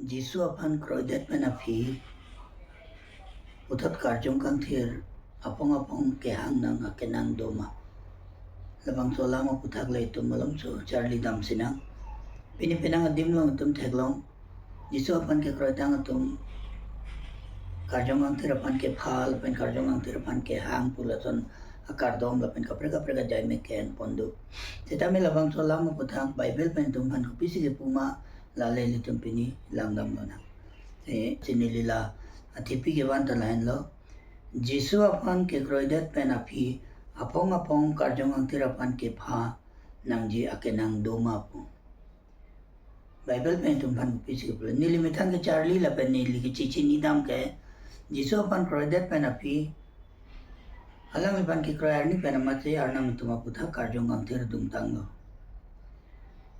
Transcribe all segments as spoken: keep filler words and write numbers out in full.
Jisu aphan kroidet pen aphi puthot karjong kangthir apong apong kehang nang akenang doma? Labangso alam aputhak le itum malomso charlidam sinang. Pini penang adim along itum theklong, Jisu aphan kekroitang atum karjong kangthir aphan kepha lapen karjong kangthir aphan kehang pu lason akardom lapen kaprek kaprek ajai me ke-en pon do. Setame labangso alam aputhak Bible pen itum aphan kopisi kepu ma, lale ilitum pini langdam lonang. Eh, si neli la athepi kevan ta lahenlo. Jisu aphan kekroidet pen aphi apong apong karjong kangthir aphan kepha nangji akenang doma pu. Bible pen itum aphan kopisi kepu? Neli methang kecharli lapen neli kechechinidam ke, Jisu aphan kroidet pen aphi alangliphan kekroi arni pen amatsi Arnam itum aputhak karjong kangthir dungtanglo.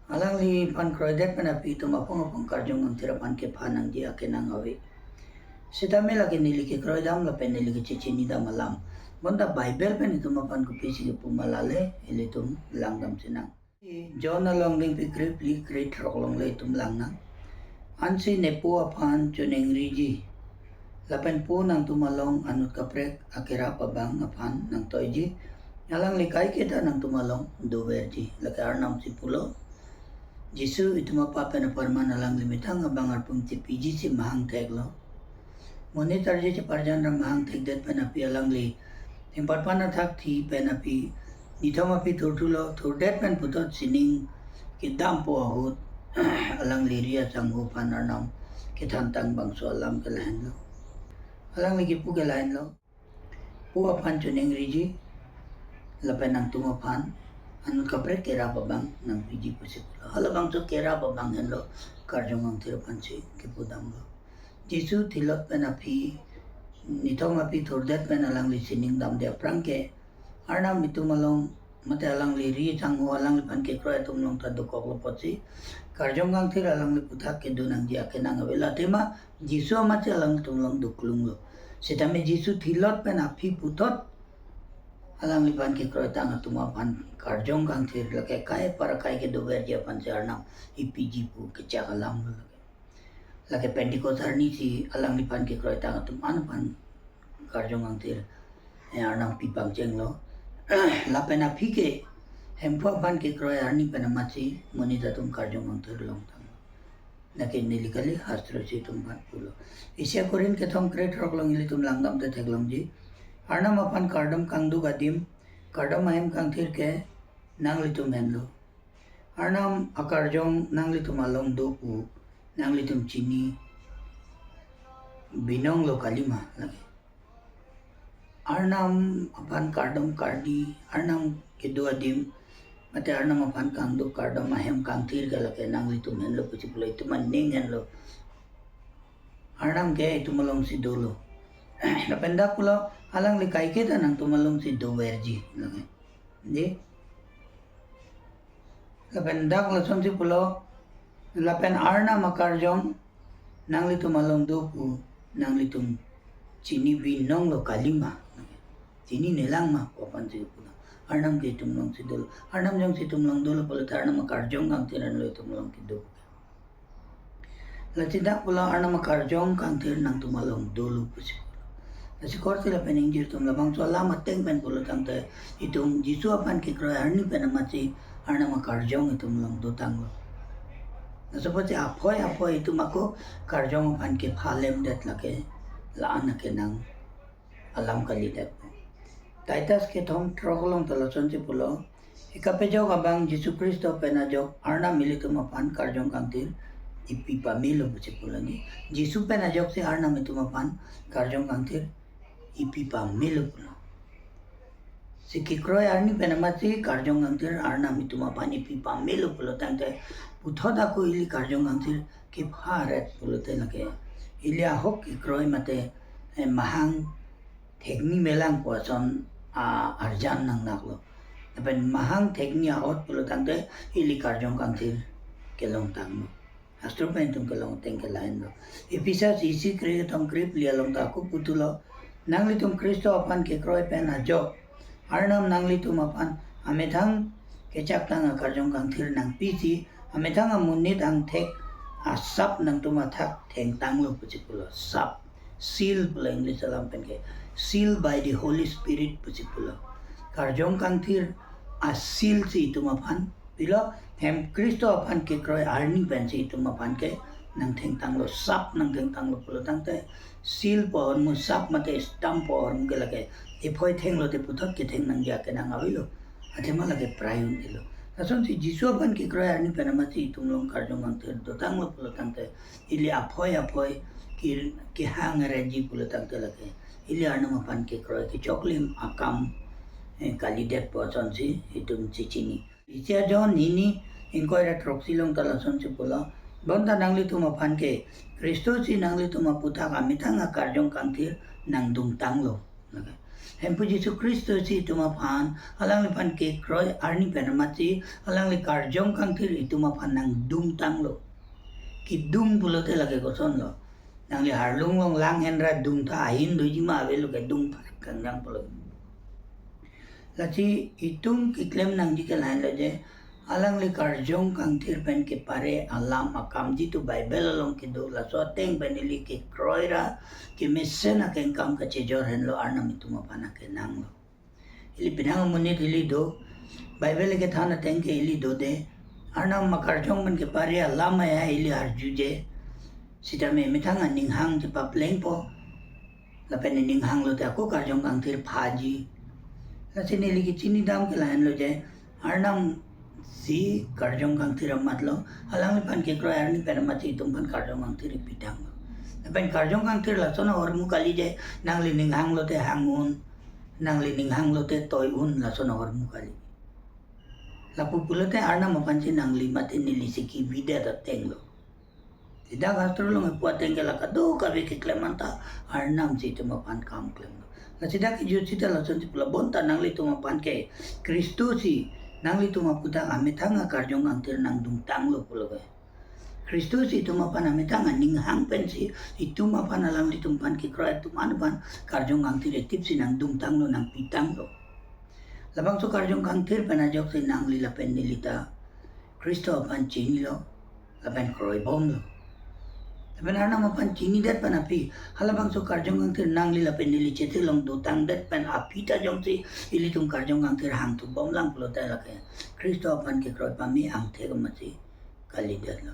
Alangliphan kroidet pen aphi itum apong apong karjong kangthir aphan kepha nangji akenang ave. Setame lake neli kekroidam lapen neli kechechinidam alam. Bonta Bible pen itum aphan kopisi kepu ma, lale ilitum langdam sinang. John along dengpi krephli krethrok along le itum langnang. Ansi nepo aphan choningriji, lapen po nangtum along anut kaprek akerap abang aphan nangtoiji, alangli kaiketa nangtum along doverji. Lake Arnam si pulo. Jisu itum apa pen aparman alangli methang abang arpum chepiji si mahang theklo. Monit arje cheparjan ra mahang thekdet pen aphi alangli thengparpan athak thi pen aphi nithom aphi thurthulo. Thurdet pen puthot sining kedampo ahut alangli ri achanghu aphan Arnam kethantang bangso alam ke lahenlo. Alangli kepu ke lahenlo. Po aphan choningriji, lapen nangtum aphan anut kaprek kerap abang nangpiji pusi pulo. Halabangso kerap abang henlo karjong kangthir aphansi kepudamlo. Jisu thilot pen aphi, nithom aphi thurdet pen alangli sining damde aphrang ke, Arnam itum along mate alangli ri achanghu alangliphan kekroi atum along ta dokoklo apotsi karjong kangthir alangli aputhak kedo nangji akenang ave. Late ma Jisu amatsi alangtum along doklunglo. Setame Jisu thilot pen aphi puthot alangliphan kekroitang atum aphan karjong kangthir lake kai apar akai kedoverji aphansi Arnam ipiji pu kechak alam lo lake. Lake Pentecost arni si alangliphan kekroitang atum an aphan karjong kangthir, eh, Arnam pi pangchenglo. Lapen aphi ke Hemphu aphan kekroi arni pen amatsi monit atum karjong kangthir longtang. Lake neli kali, hastro si itum aphan pulo. Isi a-Korinth kethom krethrok along ilitum langdam te theklongji. Arnam aphan kardom kangduk adim, kardom ahem kangthir ke nanglitum henlo. Arnam akarjong nanglitum along do pu nanglitum chini binonglo kalima lake. Arnam aphan kardom kardi, Arnam kedo adim, mate Arnam aphan kangduk kardom ahem kangthir ke lake nanglitum henlo pusi pulo, itum aning henlo. Arnam ke itum alongsi dolo. Lapen dak pulo alangli kaiketa nangtum alongsi doverji lake. Di? Lapen dak lasonsi pulo, lapen Arnam akarjong nanglitum along do pu nanglitum chini binonglo kalima. Chininelang ma pu aphansi pulo. Arnam ke itum alongsi dolo. Arnam jongsi itum along dolo pulote Arnam akarjong kangthir henlo itum along kedo. Lasi dak pulo Arnam akarjong kangthir nangtum along dolo pusi pulo. Lasi korte lapen ingjir atum, labangso alam ateng pen pulo tangte itum Jisu aphan kekroi arni pen amatsi Arnam akarjong itum along dotanglo. Laso apotsi aphoi aphoi itum ako karjong aphan kepha lemdet lake la-an akenang alam kalidet. Titus kethom throk along ta lasonsi pulo, ikapejok abang Jisu Khristo pen ajok Arnam ilitum aphan karjong kangthir ipi pamelo pusi pulo ni. Jisu pen ajoksi Arnam itum aphan karjong kangthir ipi pamelo pulo. Si kekroi arni pen amatsi karjong kangthir Arnam itum aphan ipi pamelo pulo tangte puthot ako ili karjong kangthir kepharet pulote lake ili ahok kekroi mate, eh, mahang thekni melang pu ason, ah, arjan nangnaklo. Lapen mahang thekni ahut pulo tangte ili karjong kangthir kelongtanglo. Hastro pen itum kelong ateng ke lahenlo. Ephesus isi kre kethom krephli along ta ako putulo, nanglitum Khristo aphan kekroi pen ajok Arnam nanglitum aphan amethang kechaktang akarjong kangthir nangpisi, amethang amonit angthek asap nangtum athak thengtanglo pusi pulo. Sap, seal pulo English alam pen ke. Seal by the Holy Spirit pusi pulo. Karjong kangthir a-seal si itum aphan pilo, hem Khristo aphan kekroi arni pensi itum aphan ke nangthengtanglo, sap nangthengtanglo pulo tangte, seal pu ahormu, sap mate stamp pu ahormu ke lake ephoi thenglote puthot ketheng nangji akenang avelo. Athema lake prai un-elo. Lasonsi Jisu aphan kekroi arni pen amatsi itum along karjong kangthir dotanglo pulo tangte, ili aphoi aphoi ki, kehang ereji pulo tangte lake ili Arnam aphan kekroi kechoklim akam, eh, kalidet pu asonsi itum chechini. Isi a-John hini ingkoi ra throksi along ta lasonsi pulo. Bonta nanglitum aphan ke Khristo si nanglitum aputhak amethang akarjong kangthir nangdungtanglo. Hemphu Jisu Khristo si itum aphan, alangliphan kekroi arni pen amatsi alangli karjong kangthir itum aphan nangdungtanglo. Kedung pulote lake kosonlo? Nangli harlung along lang henra dungtha ahin doji ma avelo kedung pharak kangjang pulo. Lasi itum keklem nangji ke lahenlo je, alangli karjong kangthir pen kepare alam akam jitu Bible along kedo laso ateng pen ili kekroi ra kemesen akengkam kachejor henlo Arnam itum aphan akenanglo. Ili penang amonit ili do, Bible kethan ateng ke ili dode, Arnam akarjong pen kepare alam aya ili arjuje, sitame methang aning hang chepaplengpo, lapen ining hanglote ako karjong kangthir phaji. Lasi neli kechinidam ke lahenlo je, Arnam si karjong kangthir amatlo, alangliphan kekroi arni pen amatsi itum aphan karjong kangthir ipitanglo. Lapen karjong kangthir lason ahormu kali je, nangli ning hanglote hang un, nangli ning hanglote toi un, lason ahormu kali. Lapu pulote Arnam aphansi nangli mate nelisi kebidet atenglo. Dak hastro along epu ateng ke la kadokave keklem anta Arnam si itum aphan kam klemlo. Lasi dak kejut sita lasonsi pulo, bonta nanglitum aphan ke Khristo si nanglitum aputhak amethang akarjong kangthir nangdungtanglo pulo ke. Khristo si itum aphan amethang aning hang pensi itum aphan alanglitum aphan kekroi atum aphan karjong kangthir etip si nangdungtanglo, nangpitanglo. Labangso karjong kangthir pen ajoksi nangli lapen neli ta Khristo aphan chinilo lapen kroibomlo. Lapen Arnam aphan chinidet pen aphi halabangso karjong kangthir nangli lapen neli chethi along dotangdet pen aphi ta jongsi ilitum karjong kangthir hangthu bomlang pulote lake Khristo aphan kekroi pame angthek amatsi kalidetlo.